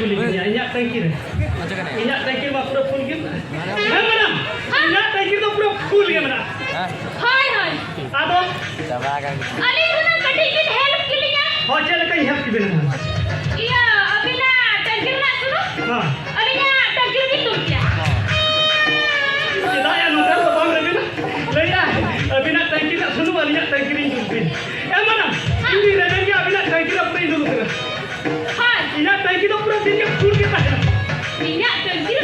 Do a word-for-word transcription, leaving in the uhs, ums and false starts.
ᱠᱩᱞᱤ ᱠᱤᱫᱤᱧᱟ, ᱤᱧᱟᱹᱜ ᱴᱮᱝᱠᱤ ᱨᱮ᱾ ᱤᱧᱟᱹᱜ ᱴᱮᱝᱠᱤ ᱢᱟ ᱯᱩᱨᱟᱹ ᱯᱷᱩᱞ ᱜᱮ ᱢᱮᱱᱟᱜᱼᱟ᱾ ᱦᱮᱸ ᱢᱮᱰᱟᱢ, ᱤᱧᱟᱹᱜ ᱴᱮᱝᱠᱤ ᱫᱚ ᱯᱩᱨᱟᱹ ᱯᱷᱩᱞ ᱜᱮ ᱢᱮᱱᱟᱜᱼᱟ᱾ ᱦᱳᱭ, ᱦᱳᱭ᱾ ᱟᱫᱚ ᱟᱹᱞᱤᱧ ᱦᱩᱱᱟᱹᱝ ᱠᱟᱹᱴᱤᱡ ᱵᱤᱱ ᱦᱮᱞᱯ ᱠᱮᱞᱤᱧᱟ᱾ ᱦᱳᱭ, ᱪᱮᱫ ᱞᱮᱠᱟᱧ ᱦᱮᱞᱯ ᱠᱮᱵᱤᱱᱟ? ᱤᱭᱟᱹ, ᱟᱹᱵᱤᱱᱟᱜ ᱴᱮᱝᱠᱤ ᱨᱮᱱᱟᱜ ᱥᱩᱱᱩᱢ ᱦᱮᱸ᱾ ᱟᱹᱞᱤᱧᱟᱜ ᱴᱮᱝᱠᱤ ᱨᱮᱵᱤᱱ ᱫᱩᱞ ᱠᱮᱭᱟ᱾ ᱪᱮᱫᱟᱜ ᱭᱟ, ᱱᱚᱝᱠᱟ ᱫᱚ ᱵᱟᱝ ᱨᱮᱵᱮᱱᱟ᱾ ᱞᱟᱹᱭᱟ, ᱟᱹᱵᱤᱱᱟᱜ ᱴᱮᱝᱠᱤ ᱨᱮᱱᱟᱜ ᱥᱩᱱᱩᱢ ᱟᱹᱞᱤᱧᱟᱜ ᱴᱮᱝᱠᱤ ᱨᱤᱧ ᱫᱩᱞ ᱵᱤᱱ᱾ ᱮ ᱢᱟᱱᱟ, ᱤᱧ ᱨᱮᱵᱮᱱ ᱜᱮ ᱟᱹᱵᱤᱱᱟᱜ ᱴᱮᱝᱠᱤ ᱨᱮ ᱯᱩᱨᱟᱹᱧ ᱫᱩᱞ ᱠᱟᱱᱟ᱾ ᱦᱳᱭ᱾ ᱤᱧᱟᱹᱜ ᱴᱮᱝᱠᱤ ᱫᱚ ᱯᱩᱨᱟᱹ ᱫᱤᱱ ᱜᱮ ᱯᱷᱩᱞ ᱜᱮ ᱛᱟᱦᱮᱱᱟ᱾ ᱤᱧᱟᱹᱜ ᱴᱮᱝᱠᱤ ᱨᱮ